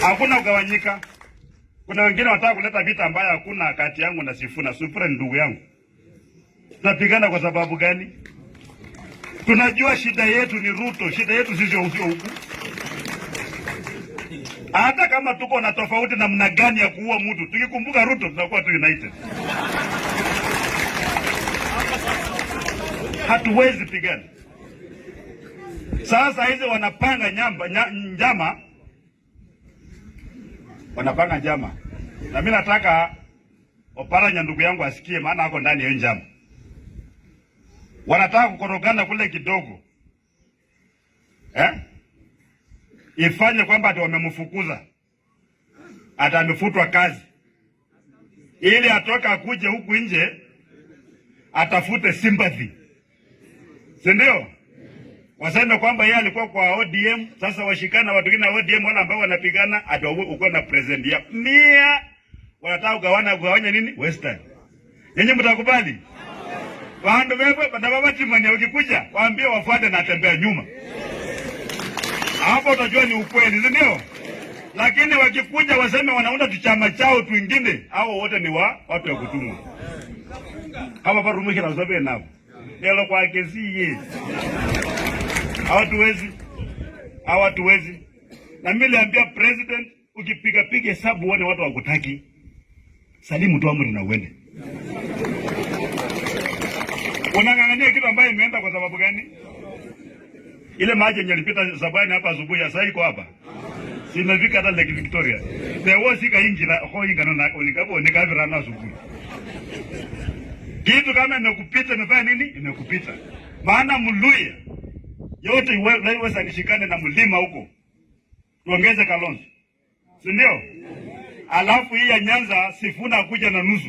Hakuna kugawanyika. Kuna wengine wanataka kuleta vita ambayo hakuna kati yangu na Sifuna. Sifuna ni ndugu yangu. Tunapigana kwa sababu gani? Tunajua shida yetu ni Ruto, shida yetu sisi sio huku. Hata kama tuko na tofauti namna gani ya kuua mtu, tukikumbuka Ruto tunakuwa tu united. Hatuwezi pigana. Sasa hizi wanapanga njama, wanapanga njama, na mimi nataka Oparanya ndugu yangu asikie, maana ako ndani ya njama. Wanataka kukorogana kule kidogo, eh? Ifanye kwamba ati wamemfukuza, ati amefutwa kazi, ili atoka akuje huku nje atafute sympathy, si ndio? Waseme kwamba yeye alikuwa kwa ODM, sasa washikana watu wengine wa ODM wale ambao wanapigana, ati uko na president ya mia, wanataka kugawana kugawanya nini Western. Nyinyi mtakubali? Wandu wewe badababatimanya ukikuja waambie wafuate na tembea nyuma. Hapo utajua ni ukweli, si ndio? Lakini wakikuja waseme wanaunda tuchama chao twingine, hao wote ni wa watu wa kutumwa. Kama barumikira usabe nabo. Lelo kwa kesi hawatuwezi, hawatuwezi. Na mimi niliambia president, ukipiga piga hesabu uone watu wakutaki, salimu tu amri na uende. Unang'ang'ania kitu ambayo imeenda kwa sababu gani? Ile maji yenye ilipita Sabani hapa asubuhi ya sasa iko hapa. Si imefika hata Lake Victoria. Leo sika ingira ho ingana na olikabo nikavira na asubuhi. Kitu kama imekupita imefanya nini? Imekupita. Maana Mluya yote iweza nishikane na mlima huko. Tuongeze Kalonzo. Si ndio? Alafu hii ya Nyanza Sifuna kuja na nusu.